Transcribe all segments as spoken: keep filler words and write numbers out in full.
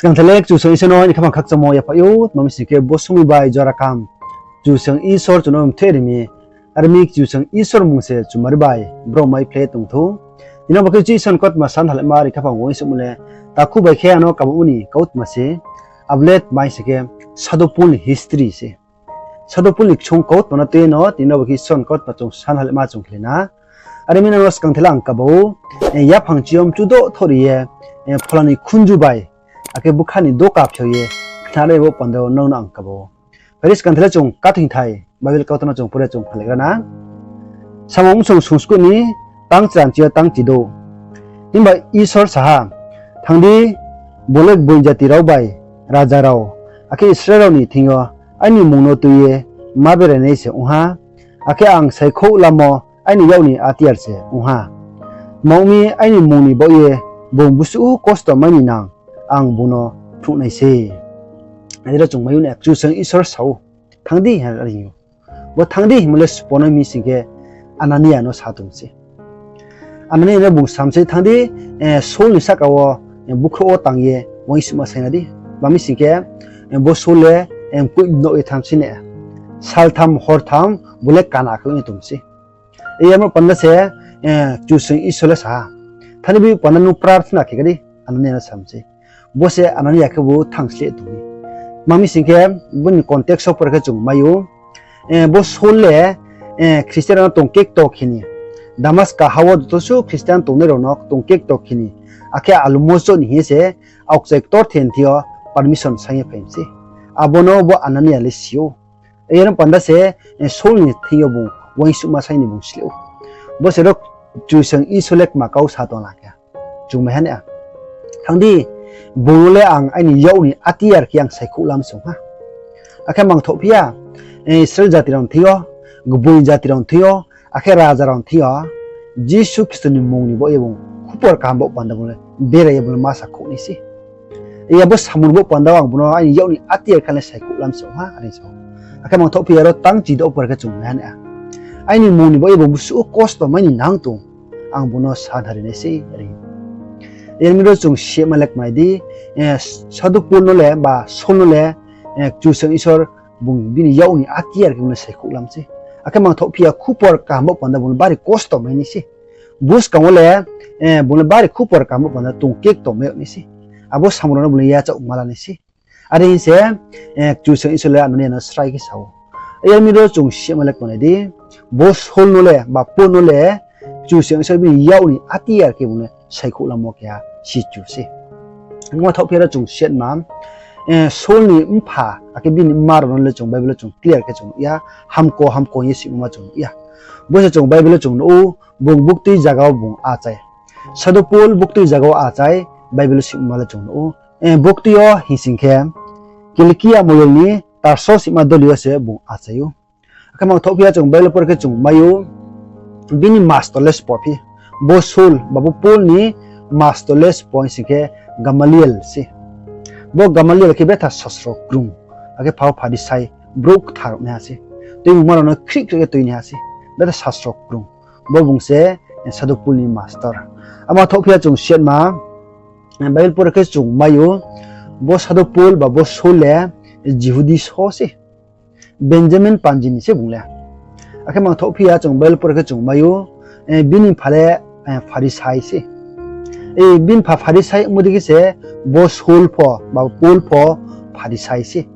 Skang tha le Kchusoyang Isor no aini khaphang khakchangmo yaphaih ou, tma mi sing khe bo somoing bai jora kaham Kchusoyang Isor chung no mthe ri mi, are mi Kchusoyang Isor mmung se chumari bai brouh maiphlai ye tong thou. Tini bo khe Kchusoyang Isor ni kautma sanhalaima aini khaphang uaingsouhmo le, takhu bai khe ano kabamo ni kautma se, abo le tma mi sing khe Sadhu Paul ni history se. Sadhu Paul ni ksung kautma no tui ye no tini bo khe Isor ni kautma chung sanhalaima chung khlai na. Are mi nang no skang tha le ang kaba ou, yaphang chi yo mchudo thori ye, phola ni khunju bai, akhe bkha ni doka phio ye, khnanai bo panda wo nang no ang kaba ou. Phai di skang tha le chung kathingthai Bible kautma no chung pore chung phalaigra na. Samung bsong sungskuh ni tang chranchi yo tang chidouh. Himba Isor sa ha, Thanng di, bung le gboing jati rao bai raja rao, akhe Israel rao ni thing yo aini mmung no tui ye ma berainai se ong ha, akhe ang saikhouh lamo aini yak ni atiar se ong ha. Tma ong mi, aini mmung ni baoh ye bung bsuh kosto mai ni nang, ang bung no phnuh nai se. Are ro chung mai ou na, Kchusoyang Isor sa ou, Thanng di, hing ye. Bo thanng di hingmo le sbo no mi sing khe Anania no sa tong se. Anania no bung sam se, Thanng di, Saul ni sahka wo, bkhrouh wo tang ye uaingsouhma saing na di. Tma mi sing khe, bo Saul le, mkoih no ye thanng se na. Saltham hortham bo le kana khe ong ye tong se. Yamo panda se, Kchusoyang Isor le sa ha, Thanng di, bo panda nung prarthna khe ka di, Anania no sam se. Bo se Anania khebu thanng sleh tong mi. Tma mi sing khe, bo ni context wo pore khe chung mai ou. Bo Saul le, Christian rao no tong kekto khe ni, Damaska ha wo joto suh Christian tongnai rao no tong kekto khe ni, akhe almost joh ni hing ye se aokchai ktorther thing yo permission saing ye phai mi se. Abo no bo Anania le si ou. Yar panda se, Saul ni thing yo bung uaingsouhma saing ni bung sleh ou. Bo se ro Kchusoyang Isor le kma kau sa tong la khe, chung mai ha na. Thanng di, bung no le ang aini yak ni atiar khe ang saikhouh lam se ong ha. Akhe mangthohphi ya, Israel jati rao ni thing yo, gboing jati rao ni thing yo, akhe raja rao ni thing yo, Jisu Khristo ni mmung ni baoh ye bung khupor kaham baoh panda bung le berai ye bung le ma sakhouh nai se. Yabo samung baoh panda wo ang bung no aini yak ni atiar khe le saikhouh lam se ong ha, are sa ou. Akhe mangthohphi ya ro tang chidouh pore khe chung mai ha na. Aini mmung ni baoh ye bung bsuh kosto mai ni nang tong, ang bung no sanhari nai se, are. Yar mi ro chung sima le kmanai di, Sadhu Paul no le ba Saul no le, Kchusoyang Isor bung bini yak ni atiar khe bung le saikhouh lam se. Akhe mangthohphi ya khupor kaham baoh panda bung le bari kosto mai nai se. Buskang wo le, bung le bari khupor kaham baoh panda tong kekto mai yag nai se. Abo samung rao no bung le yachaoh ma la nai se. Are hing se, Kchusoyang Isor le Anania no srai khe sa ou. Yar mi ro chung sima le kmanai di, bo Saul no le ba Paul no le Kchusoyang Isor bini yak ni atiar khe bung le saikhouh lamo keha sichu se. Kma thaohphi ya ro chung sima, Saul ni mpha akhe bini mma rao no le chung Bible wo chung clear khe chung nuh ya, hamko hamko hing ye sima ma chung nuh ya. Bo se chung Bible wo chung nuh ou, bung buktui zaga wo bung achai. Sadhu Paul buktui zaga wo achai, Bible wo sima le chung nuh ou. Buktui yo hing sing khe, Kilikia moyol ni Tarso sima doli yo se bung achai ou. Akhe mangthohphi ya chung Bible pore khe chung mai ou, bini mastor le sbo phi. Bo Saul ba bo Paul ni mastor le sbo hing sing khe Gamaliel se. Bo Gamaliel khe betha sasro krung, akhe pha wo Pharisai, brouh kthar naiha se. Tuimungma rao no khrih khrih khe tuinaiha se. Betha sasro krung. Bo bung se, Sadhu Paul ni mastor. Ama thaohphi ya chung sima, Bible pore khe chung mai ou, bo Sadhu Paul ba bo Saul le Jihudi so se. Benjamin panji ni se bung le. Akhe mangthohphi ya chung Bible pore khe chung mai ou, bini mpha le, Pharisai se. Bini mpha Pharisai ongmo dei khe se, bo Saul pho ba Paul pho Pharisai se.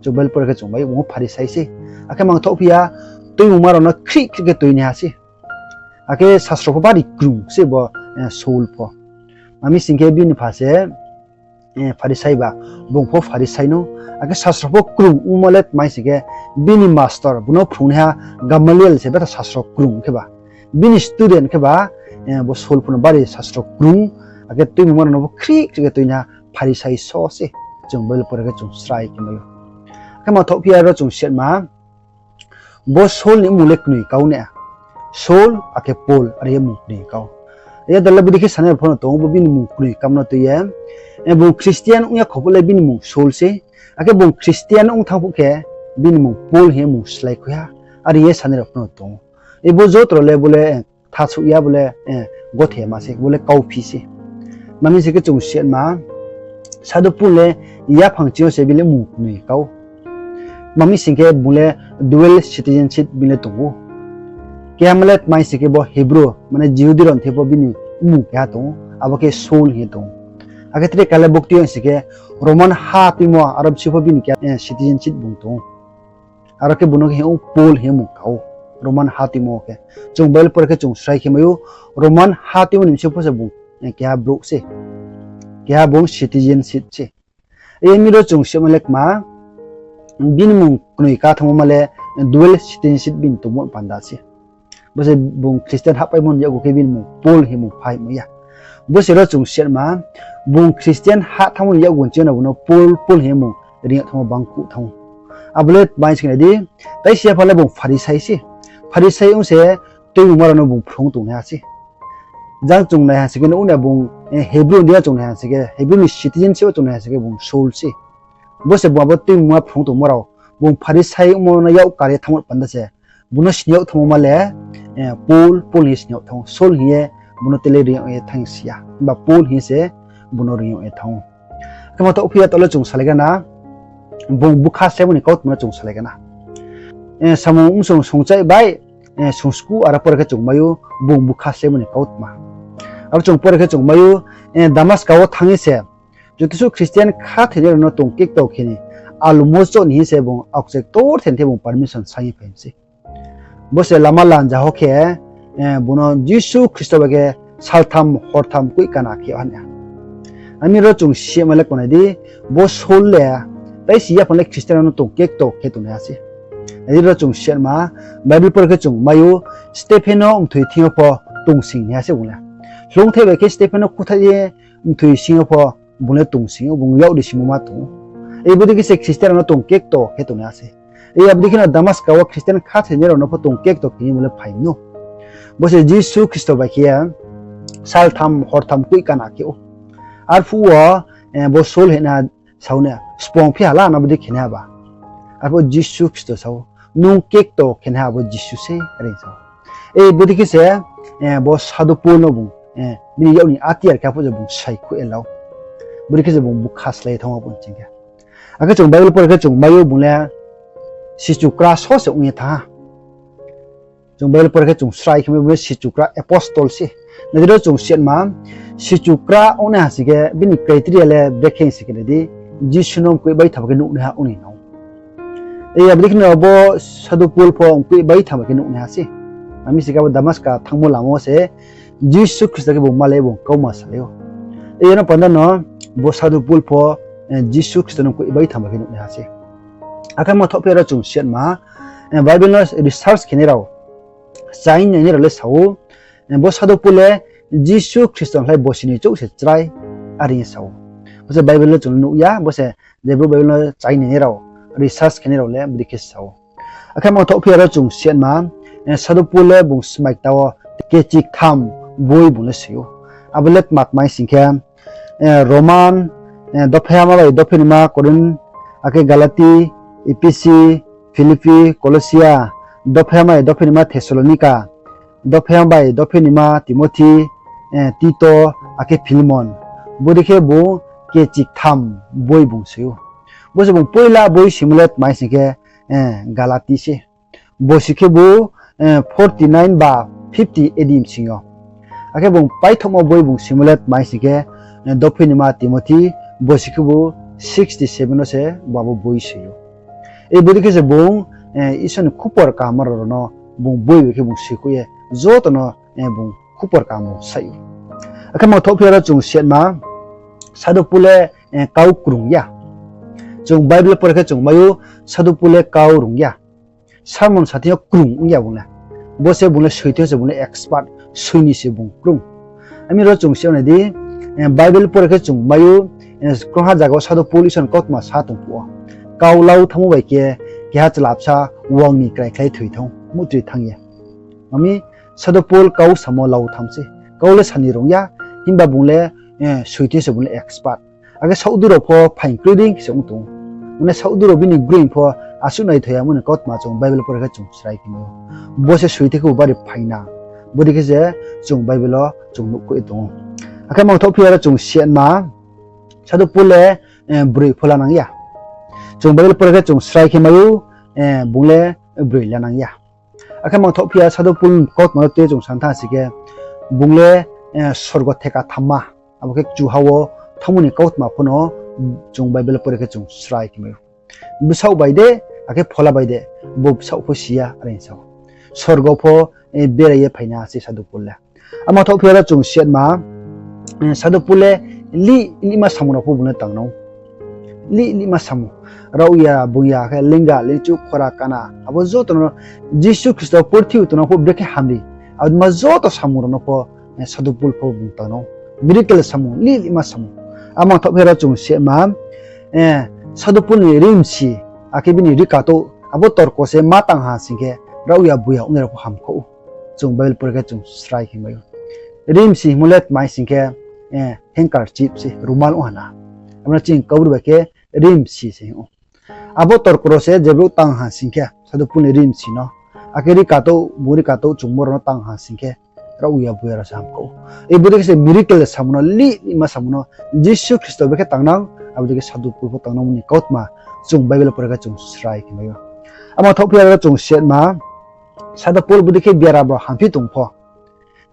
Chung Bible pore khe chung mai ou, bung Pharisai se. Akhe mangthohphi ya, tuimungma rao no khrih khrih khe tuinaiha se. Akhe sasro pho bari krung se bo, Saul pho. Tma mi sing khe bini mpha se, Pharisai ba, bung pho Pharisai no. Akhe sasro pho krung ongmo le tma mi sing khe, bini mastor bung no phrungnaiha Gamaliel se betha sasro krung khe ba. Bini student khe ba, bo Saul pho no bari sasro krung, akhe tuimungma rao no pho khrih khrih khe tuinaiha Pharisai so se. Chung Bible pore khe chung srai khe mai ou. Akhe mangthohphi ya ro chung sima, bo Saul ni mmung le knoi kau na. Saul akhe Paul are ye mmung knoi kau. Yadal le bodei khe sanai rao pho no tong ou, bo bini mmung knoi kau no tui ye. Bung Christian ong ya kho phuh le bini mmung Saul se. Akhe bung Christian ong thanng phuh khe bini mmung Paul hing ye mmung slái khui ha. Are ye sanai rao pho no tong ou. Bo joto rao le bo le, thasouh ya bo le, gothe ma se, bo le kauphi se. Tma mi sing khe chung sima, Sadhu Pol le yaphang ching yo se bini le mmung knoi ka ou. Tma mi sing khe bung le dual citizenship bini le tong ou. Keha ma le tma mi sing khe bo Hebrew, mane Jihudi rao ni thing pho bini mmung keha tong ou, abo khe Saul hing ye tong ou. Akhe tre kale bukti yo sing khe Roman ha tuimo aro bsing pho bini keha citizenship bung tong ou. Aro khe bung no khe hing ou Paul hing ye mmung ka ou. Roman ha tuimo khe, chung Bible pore khe chung srai khe mai ou, Roman ha tuimo ni bsing pho se bung keha brouh se, keha bung citizenship se. Yemi ro chung sima le kma, bini mmung knoi ka thanngmo ma le dual citizenship bini tongmo panda se. Bo se bung Christian hahpaimo ni yakgu khe bini mmung Paul hing ye mmung phaimo ya. Bo se ro chung sima, bung Christian hah thanngmo ni yakgu ni ching yo no bung no Paul, Paul hing ye mmung reing yag thanngmo bangkuh thanng ou. Abo le tma mi sing khe nai di, tai si ya pha le bung Pharisai se. Pharisai ong se tuimungma rao no bung phrung tongnaiha se. Jang chung naiha sing khe no ong ni bung Hebrew ni deing yo chung naiha sing khe, Hebrew ni citizenship wo chung naiha sing khe bung Saul se. Bo se bung abo tuimungma phrung tongmo rao, bung Pharisai ongmo no yak kar ye thanngmo panda se. Bung no sini yag thanngmo ma le Paul, Paul hing ye sini yag thanng ou, Saul hing ye bung no tele reing yag ye thanng si ya. Himba Paul hing ye se bung no reing yag ye thanng ou. Khe ma thaoh phi ya taoh le chung salai gana, bung bukha slemo ni kautma no chung salai gana. Samung bsung songchai bai, sungsku aro pore khe chung mai ou, bung bukha slemo ni kautma. Aro chung pore khe chung mai ou, Damaska wo thanng ye se, joto suh Christian khathoinai rao no tong kekto khe ni, almo choh ni hing se bung aokchai ktorther thei bung permission saing ye phai mi se. Bo se lama lanja ho khe, bung no Jisu Khristo bai khe saltham hortham koih kana khe ha ni. Ami ro chung sima le kma nai di, bo Saul le, tai si yaphang le Christian rao no tong kekto khe tongnaiha se. Nai di ro chung sima, Bible pore khe chung mai ou, Stephen no mthoi thing yo pho tongsingnaiha se bung le. Hloungthai bai khe Stephen no khuthaih ye mthoi sing yo pho bung le tongsing ou, bung yak ri simo ma tong ou. Bodei khe se Christian rao no tong kekto khe tongnaiha se. Abo dei khe no Damaska wo Christian khathoinai rao no pho tong kekto khe ni bung le phai mi no. Bo se Jisu Khristo bai khe saltham hortham koih kana khe ou. Arphuh wo bo Saul hing ye sa ou na, spong phi ha la na bodei khe nai ha ba. Arphuh Jisu Khristo sa ou, nung kekto khe nai ha bo Jisu se, are sa ou. Bodei khe se bo Sadhu Paul no bung bini yak ni atiyar khe arphuh se bung saikhuh ye la ou. Bodei khe se bung bukha slái ye thanng ou abo ni ching khe. Akhe chung Bible pore khe chung mai ou bung le sichukra so se ong ye thanng ha. Chung Bible pore khe chung srai khe mai bung le sichukra apostle se. Nai di ro chung sima, sichukra ongnaiha sing khe bini criteria le brekhe sing khe nai di, Jisu no mkoih bai thama khe nuhnaiha ong ni nang ou. Abo dei khe no bo Sadhu Paul pho mkoih bai thama khe nuhnaiha se. Ami sing khe abo Damaska thanngmo lama wo se Jisu Khristo khe bung malai bung kauma salai ou. Yeno panda no bo Sadhu Paul pho Jisu Khristo no mkoih bai thama khe nuhnaiha se. Akhe ma thaoh phi ya ro chung sima, Bible no research khe nai rao, chainai nai rao le sa ou, bo Sadhu Paul le Jisu Khristo ni khlai bosi ni chouh se chrai, are sa ou. Bo se Bible no chung nuh ya, bo se je brouh Bible no chainai nai rao, research khe nai rao le bodei khe sa ou. Akhe ma thaoh phi ya ro chung sima, Sadhu Paul le bung smai kta wo kechiktham boi bung le soi ou. Abo le tma tma sing khe, Roman, dophaihama bai dophainima Korinth, akhe Galati, Ephesi, Philippi, Kolosia, dophaihama bai dophainima Thessalonika, dophaihama bai dophainima Timothi, Tito, akhe Philemon. Bodei khe bung kechiktham boi bung soi ou. Bo se bung poila boi soimo le tma sing khe, Galati se. Bosi khebu forty nine ba fifty A D bsing yo. Akhe bung paithohmo boi bung soimo le tma sing khe, dophainima Timothi, bosi khebu sixty seven wo se bung abo boi soi ou. Bodei khe se bung Isor ni khupor kaham rao no bung boi bai khe bung soikhouh ye joto no bung khupor kaham bung sai ou. Akhe ma thaoh phi ya ro chung sima, Sadhu Paul le kau krung ya. Chung Bible pore khe chung mai ou, Sadhu Paul le kau rung ya. Sermon sa thing yo krung ong ya bung le. Bo se bung le soi thing yo se bung le expert, soi ni se bung krung. Ami ro chung sima nai di, Bible pore khe chung mai ou, krungha zaga wo Sadhu Paul Isor ni kautma sa tong phuh wo, kau lau thanngmo bai khe, keha chlabsa wang ni kraikhlai thoi thanng ou, muhtri thanng ye. Ami Sadhu Paul kau samo lau tham se. Kau le sa ni rung ya, himba bung le soi thing yo se bung le expert. Akhe saohdu rao pho phaing kroi dei khe se ong tong ou. Mane saohdu rao bini groing pho asuh naithoi ya mo ni kautma chung Bible pore khe chung srai khe mai ou. Bo se soi thing khebu bari phaing na. Bodei khe se chung Bible wo chung nuhkhouh ye tong ou. Akhe ma thaoh phi ya ro chung sima, Sadhu Pol le broi pho lanang ya. Chung Bible pore khe chung srai khe mai ou, bung le broi lanang ya. Akhe mangthaoh phi ya Sadhu Pol kautma no tui ye chung san tha si khe, bung le sorgo theka thamma, abo khe kchuha wo thanngmo ni kautma pho no chung Bible pore khe chung srai khe mai ou. Bsaoh bai de, akhe phola bai de, bo bsaoh pho si ya, are sa ou. Sorgo pho berai ye phainai se Sadhu Pol le. Amangthaoh phi ya ro chung siatma, Sadhu Pol le lih lihma samung rao pho bung le tang nang ou. Lih lihma samung. Raohya, bungya, khe lingga, lingchu, khora, kana, abo joto no Jisu Khristo purthimbi tongnang pho brekhe hamri, abo ma joto samung rao no pho Sadhu Pol pho bung tang nang ou. Miracle samung, lih lihma samung. Amangthaoh phi ya ro chung siatma, Sadhu Pol ni rimsi, akhe bini rikatouh, abo torko se ma tang ha sing khe, raohya buya ongnai rao pho hamkhaoh ou. Chung Bible pore khe chung srai khe mai ou. Rimsi hingmo le tma sing khe, handkerchief se, rumal ong ha na. Abo no chini Kaubru bai khe rimsi se hing ou. Abo torko rao se je brouh tang ha sing khe, Sadhu Pol ni rimsi no, akhe rikatouh, bung rikatouh chungmo rao no tang ha sing khe, raohya buya rao se hamkhaoh ou. Bodei khe se miracle samung no, lih lihma samung no, Jisu Khristo brekhe tang nang, abo dei khe Sadhu Pol pho tang nangmo ni kautma, chung Bible pore khe chung srai khe mai ou. Amangthaoh phi ya ro chung siatma, Sadhu Pol bodei khe biaram rao hamphi tong pho,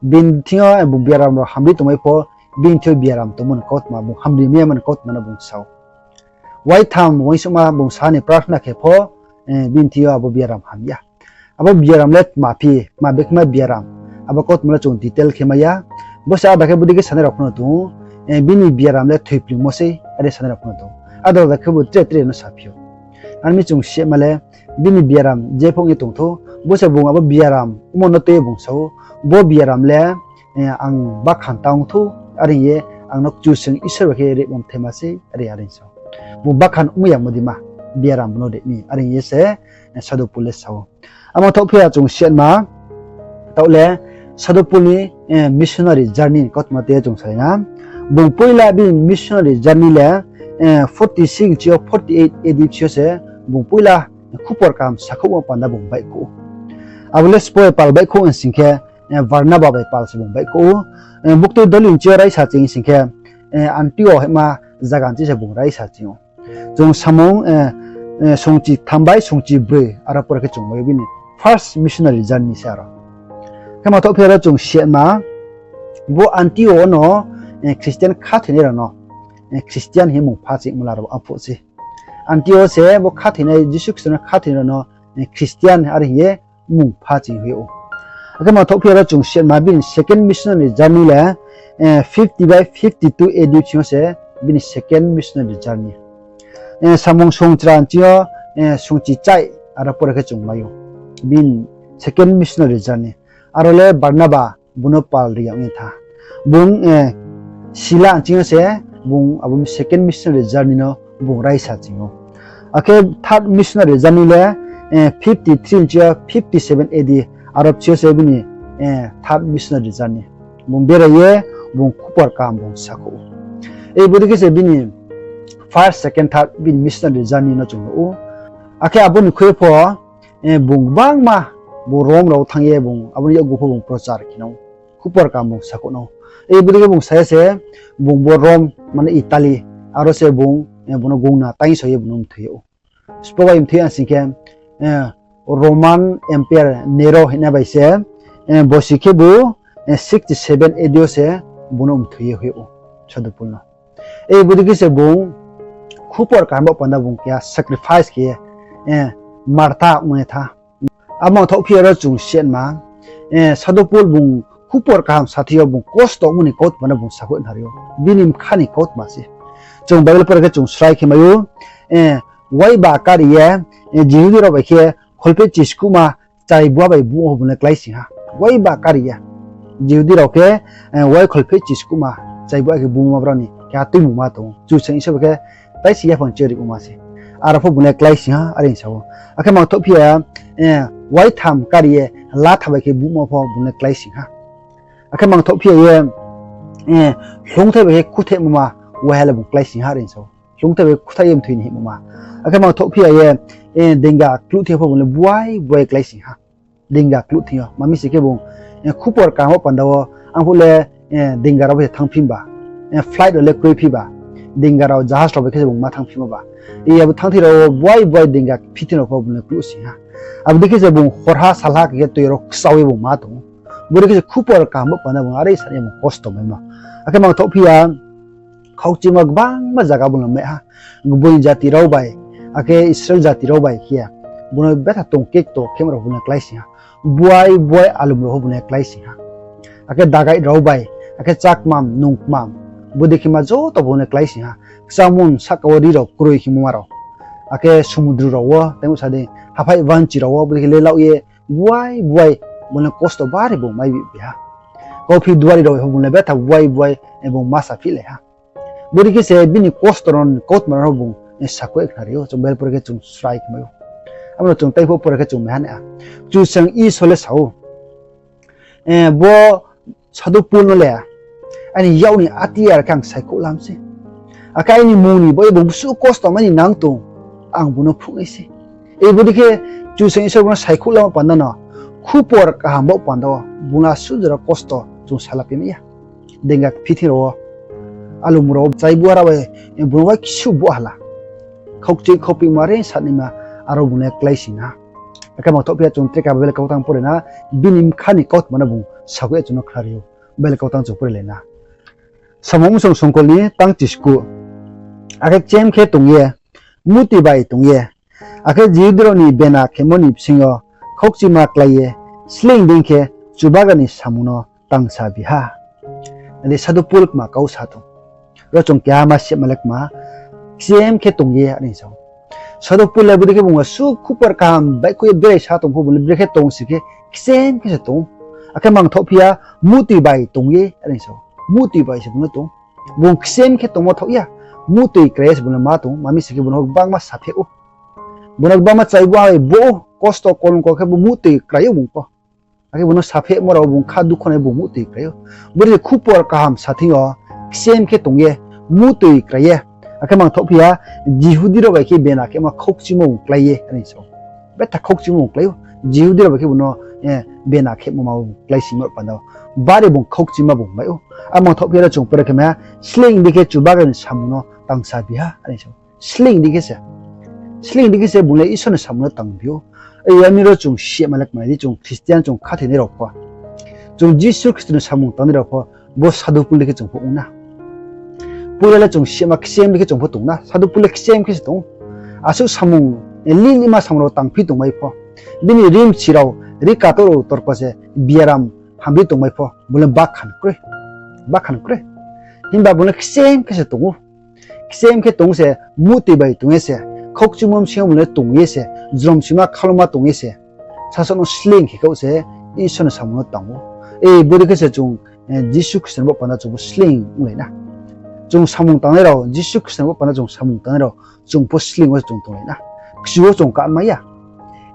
bini thing yo bung biaram rao hamri tongmai pho, bini thing yo biaram tongmo ni kautma, bung hamri mai ya mani kautma no bung sa ou. Waitham uaingsouhma bung sa ni prarthana khe pho, bini thing yo abo biaram ham ya. Abo biaram le tma phi, tma bekhe ma biaram, abo kautma le chung detail khe mai ya. Bo se ada khe bodei khe sanai rao pho no tong ou, bini biaram le thoiplingmo sei, are sanai rao pho no tong ou. Ada ada khe bo tre tre no saphi ou. Ar mi chung siatma le, bini biaram jepho ong ye tong thou, bo se bung abo biaram ongmo no tui ye bung sa ou, bo biaram le ang bakhan ta ong thou, are hing ye ang no Kchusoyang Isor bai khe rimo mthaima sei, are are sa ou. Bung bakhan ongmai yamo dei ma, biaram bung no ri mi, are hing ye se Sadhu Pol le sa ou. Amangthaoh phi ya chung siatma, taoh le Sadhu Pol ni missionary journey kautma tei ye chung salai na. Bung poila bini missionary journey le forty six chi yo forty eight A D chi yo se bung poila khupor kaham sakhouhmo panda bung baihkhouh ou. Abo le sbo bai pal baihkhouh hing sing khe, Barnaba bai pal se bung baihkhouh ou. Buktui doli chi yo raisa ching sing khe, Antio hima zaga chi se bung raisa ching ou. Chung samung songchi tham bai songchi broi aro pore khe chung mai ou bini first missionary journey se aro. Khe mangthaoh phi ya ro chung siatma, bo Antio no Christian khathoinai rao no Christian hing ye mung pha chingmo la rao arphuh sei. Antio se bo khathoinai, Jisu Khristo no khathoinai rao no Christian are hing ye mung pha ching hoih ou. Akhe mangthaoh phi ya ro chung siatma bini second missionary journey le fifty bai fifty two A D chi yo se bini second missionary journey. Samung songchra chi yo songchi chaih aro pore khe chung mai ou bini second missionary journey. Aro le Barnaba bung no pal ri ya ong ye tha. Bung Sila ching yo se bung abo second missionary journey no bung raisa ching ou. Akhe third missionary journey le fifty three chi yo fifty seven A D, aro chi yo se bini third missionary journey. Bung berai ye bung khupor kaham bung sakhouh ou. Bodei khe se bini first, second, third bini missionary journey no chung nuh ou. Akhe abo ni khui pho bung gbangma bung Rom rao thanng ye bung abo ni yakgu pho bung prochar khe nang ou, khupor kaham bung sakhouh nang ou. Bodei khe bung sa ye se bung bo Rom mane Italy, aro se bung bung no gongna taingso ye bung no mthoi ou. Sbo bai mthoi ya sing khe, Roman Empire Nero hingna bai se, bosi khebu sixty seven A D yo se bung no mthoi ye hoih ou, Sadhu Pol no. Bodei khe se bung khupor kaham bo panda bung keha sacrifice khe ye martyr ong ye tha. Abo mangthaoh phi ya ro chung siatma, Sadhu Pol bung khupor kaham sathai yo bung kosto ongmo ni kautma no bung sakhouh nari ou. Bini bkha ni kautma se. Chung Bible pore khe chung srai khe mai ou, waiba kari ye, Jihudi rao bai khe kholphehchi skuhma chaibuha bai bumo pho bung le kláising ha. Waiba kari ye. Jihudi rao khe wai kholphehchi skuhma chaibuha khe bumoma brao ni keha tuimungma tong ou. Kchusoyang Isor bai khe taisi yaphang chi yo rimoma se. Aro pho bung le kláising ha, are sa ou. Akhe mangthaoh phi ya, waitham kari ye latha bai khe bumo pho bung le kláising ha. Akhe mangthaoh phi ya ye, hloungthai bai khe khuthehmoma waiha le bung kláising ha, are sa ou. Hloungthai bai khuthai ye mthoi ni hingmoma. Akhe mangthaoh phi ya ye, dinga kluh thing yo pho bung le buai buai kláising ha. Dinga kluh thing yo. Mami si khe bung khupor kaham bo panda wo, arphuh le dinga rao bai se thanngphi ba, flight rao le kroiphi ba. Dinga rao, jahaj rao bai khe se bung ma thanngphimo ba. Abo thanngthing rao wo buai buai dinga phithing rao pho bung le kluh sing ha. Abo dei khe se bung horha salha khe toi rao kchao ye bung ma tong ou. Bodei khe se khupor kaham bo panda bung are sa ye bung kosto maimo. Akhe mangthoh phi ya, khaukchimo gbangma zaga bung le mai ha. Gboing jati rao bai, akhe Israel jati rao bai khe, bung no betha tong kekto khe rao bung le klái sing ha. Buai buai alum rao pho bung le klái sing ha. Akhe dagai rao bai, akhe chakmam, nungkmam, bodei khe ma joto bung le klái sing ha. Kchangmung sahka wo ri rao kroi khe mungma rao. Akhe sumudru rao wo, tei sa dei, haphaih banchi rao wo, bodei khe le laoh ye, buai buai, bung le kosto bari bung mai bi ha. Kauphi duari rao pho bung le betha buai buai, bung ma saphilai ha. Bodei khe se bini kosto rao ni kautma rao bung sakhouh ye khnari ou, chung Bible pore khe chung srai khe mai ou. Abo no chung tei pho pore khe chung mai ha nai ha. Kchusoyang Isor le sa ou, bo Sadhu Pol no le aini yak ni atiyar khe ang saikhouh lam sei. Akhe aini mung ni bo bung bsuh kosto mai ni nang tong, ang bung no phruh nai sei. Bodei khe Kchusoyang Isor bung no saikhouh lamo panda no, khupor kaham bo panda wo bung le asuh jora kosto chung salaphi mai ya. Dinga phithing rao wo, alum rao wo, chaibu ara bai, bung no bai ksu bo hala. Khaukchoi khaupima re satnaima, aro bung le klái sing ha. Akhe mangthoh phi ya chung tre ka Bible kautang pore na, bini bkha ni kautma no bung sakhouh ye chung no khnari ou. Bible kautang chung pore lai na. Samung bsong songkol ni tang chisku. Akhe kchem khe tong ye, muti bai tong ye, akhe Jihudi rao ni bena khemo ni bsing yo khaukchima klái ye, sleing dei khe Chubagra ni samung no tangsa bi ha. Ade Sadhu Pol kma kau sa tong. Ro chung keha ma sima le kma, kchem khe tong ye are sa ou. Sadhu Pol le bodei khe bung asuh khupor kaham baihkhouh ye berai sa tong pho, bung le brekhe tong si khe, kchem khe se tong ou. Akhe mangthoh phi ya, muti bai tong ye are sa ou. Muti bai se bung le tong ou. Bung kchem khe tongmo thaoh ya, muti krai ye se bung le ma tong ou, ma mi si khe bung no gbangma sapheh ou. Bung no gbangma chaibu ha bai bo ou, kosto kolongko khe bo muti krai ou bung pho. Akhe bung no saphehmo rao bung kha dukho nai bung muti krai ou. Bodei khupor kaham sa thing yo, kchem khe tong ye, muti krai ye. Akhe mangthoh phi ya, Jihudi rao bai khe bena khemo khaukchimo bung klái ye are sa ou. Betha khaukchimo bung klái ou. Jihudi rao bai khe bung no bena khemo ma bung klái simo panda wo, bari bung khaukchima bung mai ou. A mangthoh phi ya ro chung pore khe ma, sleing dei khe Chubagra ni samung no tangsa bi ha are sa ou. Sleing dei khe se, sleing dei khe se bung le Isor ni samung no tang bi ou. Yami ro chung sima le kma di, chung Christian, chung khathoinai rao pho, chung Jisu Khristo ni samung tangnai rao pho, bo Sadhu Pol dei khe chung pho ong na. Pura le chung sima kchem dei khe chung pho tong na, Sadhu Pol le kchem khe se tong ou. Asuh samung, lilima samung rao tangphi tongmai pho, bini rimchi rao, ri kator rao torko se biaram hamri tongmai pho, bung le bakhan kroi, bakhan kroi. Himba bung le kchem khe se tong ou. Kchem khe tong se, muti bai tong ye se, khaukchimo bsing yo bung le tong ye se, jromsima khaloma tong ye se, sasaoh no sleing khe kau se, Isor ni samung no tang ou. Bodei khe se chung Jisu Khristo ni baoh panda chung pho sleing onglai na. Chung samung tangnai rao, Jisu Khristo ni baoh panda chung samung tangnai rao, chung pho sleing wo se chung tonglai na. Kchu wo chung kaham mai ya.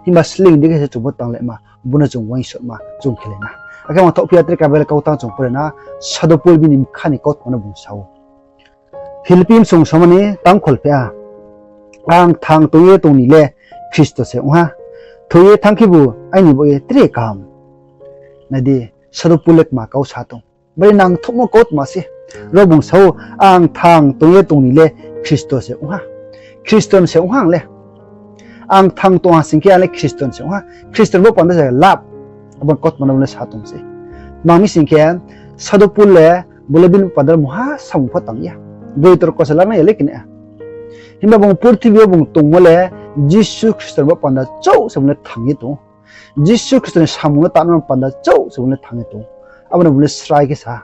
Himba sleing dei khe se chung pho tanglaima, bung no chung uaingsouhma chung khelai na. Akhe mangthoh phi ya tre ka Bible kautang chung pore na, Sadhu Pol bini bkha ni kautma no bung sa ou. Philippi bsong somani tang kholpheh ha. Ang thang tong ye tong ni le Khristo se ong ha. Thoi ye thanng khebu aini baoh ye tre kaham. Nai di, Sadhu Pol le kma kau sa tong. Bari nangthouhmo kautma se. Ro bung sa ou, ang thang tong ye tong ni le Khristo se ong ha. Khristo ni se ong ha ang le. Ang thang tong ha sing khe ang le Khristo ni se ong ha. Khristo ni baoh panda se lap. Abo kautma no bung le sa tong se. Tma mi sing khe, Sadhu Pol le, bo le bini panda mungha samung pho tang ya. Boi torko se lanai ya le kene. Himba bung purthimbi yo bung tongmo le, Jisu Khristo ni baoh panda chouh se bung le thang ye tong ou. Jisu Khristo ni samung no tangmo panda chouh se bung le thang ye tong ou. Abo no bung le srai khe sa ha,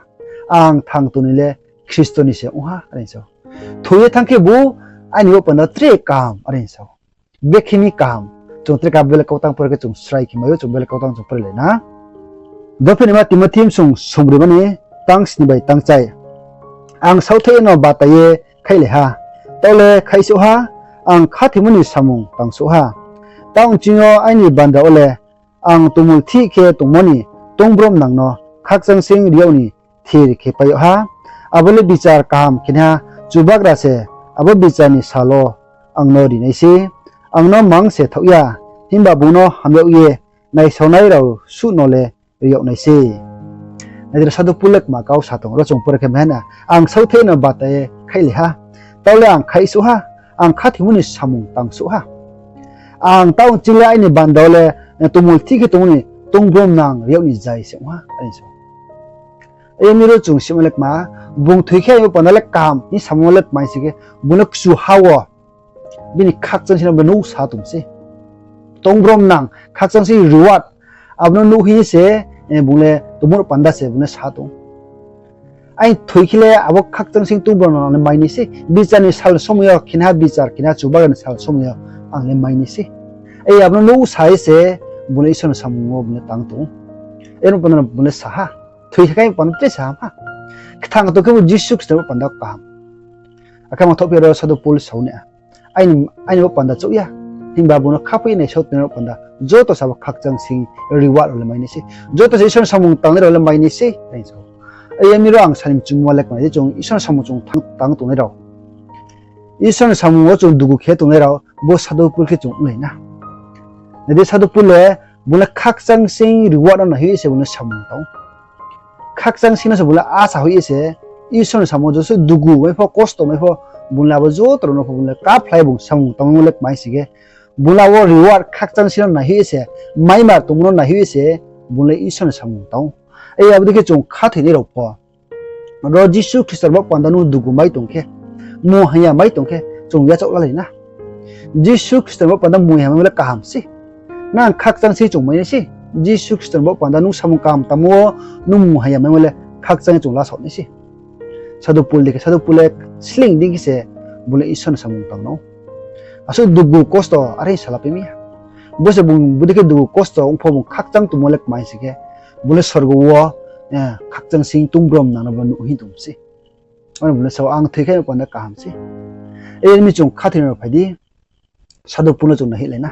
ang thang tong ni le Khristo ni se ong ha are sa ou. Thoi ye thanng khebu aini baoh panda tre kaham are sa ou. Bekhe mi kaham. Chung tre ka Bible kautang pore khe chung srai khe mai ou, chung Bible kautang chung pore lai na. Dophinima Timothi bsong songbroima ni tang sni bai tang chai. Ang saohthaih no bata ye khaihlai ha, taoh le khaihsouh ha, ang khathoimo ni samung tangsouh ha. Taoh nching yo aini bandra wo le ang tongmulthih khe tongmo ni tongbrom nang no khakchang sing ri yag ni thir khe pai yag ha. Abo le bichar kaham khenaiha Chubagra se, abo bichar ni sal wo ang no ri nai sei. Ang no mang se thaoh ya, himba bung no ham yag ye naisaonai rao suh no le ri yag nai sei. Nai di ro, Sadhu Pol le kma kau sa tong, ro chung pore khe mai ha na, ang saohthaih no bata ye khaihlai ha. Tau le ang khaihsouh ha, ang khathoimo ni samung tangsouh ha. Ang tau ching le aini banda le tongmulthih khe tongmo ni tongbromnang ri yag ni zai se ong ha, are sa. Are mi ro chung sima le kma, bung thoi khe aini bo panda le kaham hing samo le kmai sing khe, bung le kchuha wo bini khakchangseing no bung nouhsa tong se. Tongbromnang khakchangseing reward, abo no nuh hing ye se, bung le tongmo panda se bung le sa tong. Aini thoi khe le abo khakchangseing tongbromnang le mai nai se, bichar ni sal somoi yo, kheha bichar, kheha Chubagra ni sal somoi yo ang le mai nai se. Abo no nouhsa ye se bung le Isor ni samung wo bung le tang tong. Abo panda no bung le sa ha, thoi khe panda tre sa ha. Kthang tong khe bo Jisu Khristo bo panda kaham. Akhe mangthoh phi ro Sadhu Pol sao nai, aini bo panda chouh ya, himba bung no khaphoi ye naisao tongnai rao panda joto se abo khakchangseing reward rao le mai nai se. Joto se Isor ni samung tangnai rao le mai nai se, are sa. Are mi ro ang sani mchumo le kma, je chung Isor ni samung chung tang tongnai rao, Isor ni samung wo chung dugu khe tongnai rao, bo Sadhu Pol khe chung onglai na. Nai di, Sadhu Pol le bung le khakchangseing reward no naihoih ye se bung le samung tang ou. Khakchangseing no se bung le asa hoih ye se, Isor ni samung wo joto se dugu mai pho, kosto mai pho, bung le abo joto rao no pho bung le kaphlai bung samung tangmo le kmai sing khe, bung le abo reward khakchangseing no naihoih ye se, maimar tongmo no naihoih ye se, bung le Isor ni samung tang ou. Abo dei khe chung khathoinai rao pho, ro Jisu Khristo bo panda nung dugu mai tong khe, mungha ya mai tong khe, chung yachaoh lalai na. Jisu Khristo bo panda mungha ya mai le kaham se. Nang khakchangseing chung mai nai se. Jisu Khristo bo panda nung samung kaham tangmo wo nung mungha ya mai le khakchang chung lasao nai se. Sadhu Pol dei khe, Sadhu Pol le sleing dei khe se bung le Isor ni samung tang no. Asuh dugu kosto are sala pai mi ya. Bo se bung bodei khe dugu kosto ong pho bung khakchang tongmo le kmai sing khe, bung le sorgo wo khakchangseing tongbromnang no bo nuh hing tong se. Aro bung le sao, ang thoi khe panda kaham se. Are mi chung khathoinai rao phai di, Sadhu Pol no chung naihoihlai na.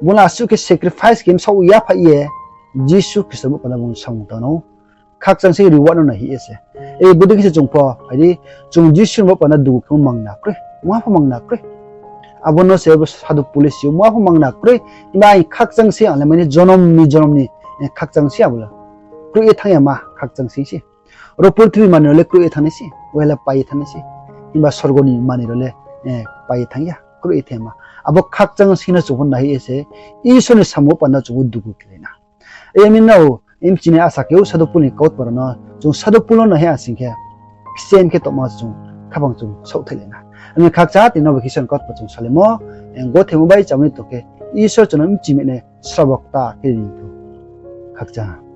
Bung le asuh khe sacrifice khe bsaoh yaphaih ye Jisu Khristo bo panda bung samung tang no. Khakchangseing reward no naihoih ye se. Bodei khe se chung pho phai di, chung Jisu ni bo panda dugu khe mangna kroi, mungha pho mangna kroi. Abo no se bo Sadhu Pol le si ou, mungha pho mangna kroi. Himba aini khakchangseing ang le mai nai, jonom ni jonom ni khakchangseing abo le kroih ye thanng yama khakchangseing se. Ro purthimbi manoi rao le kroih ye thanng nai se, uaha le pai ye thanng nai se. Himba sorgo ni manoi rao le pai ye thanng ya, kroih ye thanng yama. Abo khakchangseing no chung pho naihoih ye se, Isor ni samung panda chung pho dugu khelai na. Are mi no, mchinai asa khe ou Sadhu Pol ni kautma rao no, chung Sadhu Pol no naihoih ya sing khe, kchem khe tongma chung khaphang chung saohthaihlai na. Are mi khakchang tini no bo khe Isor ni kautma chung salaimo, gothaimo bai chámai tong khe, Isor chung no mchimai nai srabo kta khe ri thou. Khakchang.